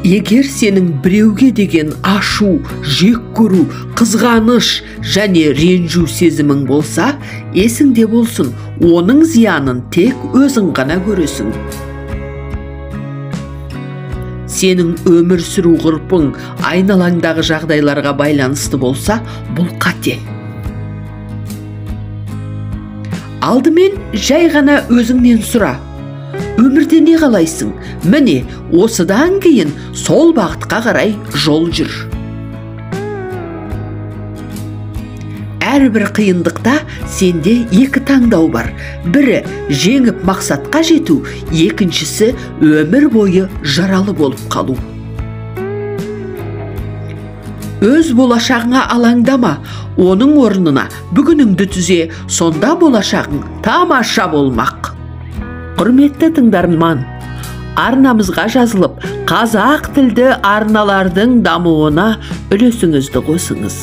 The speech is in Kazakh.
Егер сенің біреуге деген ашу, жек көру, қызғаныш және ренжу сезімің болса, есіңде болсын, оның зиянын тек өзің ғана көресің. Сенің өмір сүру ғұрпың айналаңдағы жағдайларға байланысты болса, бұл қате. Алдымен жай ғана өзіңнен сұра. Өмірде не қалайсың? Міне, осыдан кейін сол бағытқа қарай жол жүр. Әрбір қиындықта сенде екі таңдау бар. Бірі жеңіп мақсатқа жету, екіншісі өмір бойы жаралы болып қалу. Өз болашағыңа алаңдама, оның орнына бүгініңді түзе, сонда болашағың тамаша болмақ. Құрметті тыңдарман, арнамызға жазылып, қазақ тілді арналардың дамуына үлесіңізді қосыңыз.